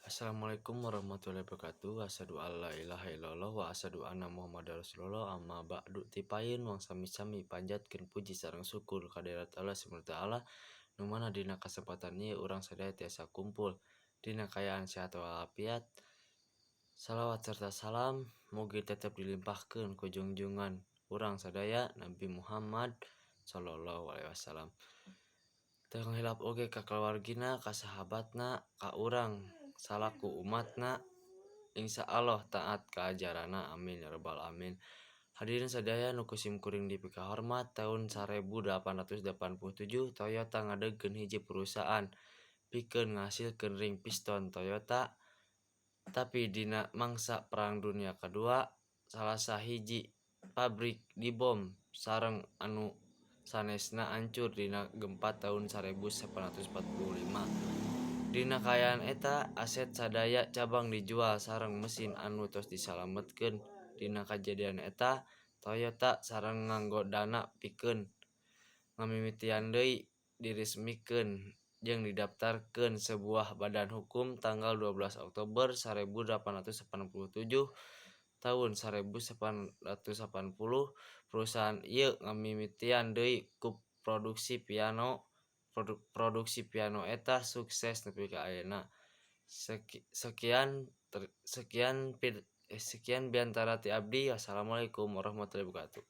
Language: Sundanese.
Assalamualaikum warahmatullahi wabarakatuh. Asyhadu alla ilaha illallah wa asyhadu anna Muhammadar Rasulullah, amma ba'du. Ti payun wang sami-sami panjatkeun puji sareng syukur kadirat Allah Subhanahu wa taala, nu mana dina kasempatan ieu urang sadaya tiasa kumpul dina kaayaan sehat walafiat. Salawat serta salam mugi tetep dilimpahkeun ku junjungan urang sadaya, Nabi Muhammad sallallahu alaihi wasallam. Teu hilap oge ka kaluargina, ka sahabatna, ka urang salaku umatna, insyaallah taat ka ajaranna, amin ya rabbal alamin. Hadirin sadaya nu ku simkuring dipikahormat, taun 1887 Toyota ngadegkeun hiji perusahaan pikeun ngahasilkeun ring piston Toyota, tapi dina mangsa Perang Dunia Kadua salah sahiji pabrik dibom sareng anu sanesna ancur dina gempa taun 1945. Dina kaayaan eta aset sadaya cabang dijual sareng mesin anu tos disalametkeun dina kajadian eta, Toyota sareng nganggo dana pikeun ngamimitian deui diresmikeun jeung didaptarkeun sebuah badan hukum tanggal 12 Oktober 1887. Taun 1980 perusahaan ieu ngamimitian deui ku produksi piano. Produksi piano eta sukses nepi ka ayeuna. Sekian sekian sekian biantara ti abdi. Wassalamualaikum warahmatullahi wabarakatuh.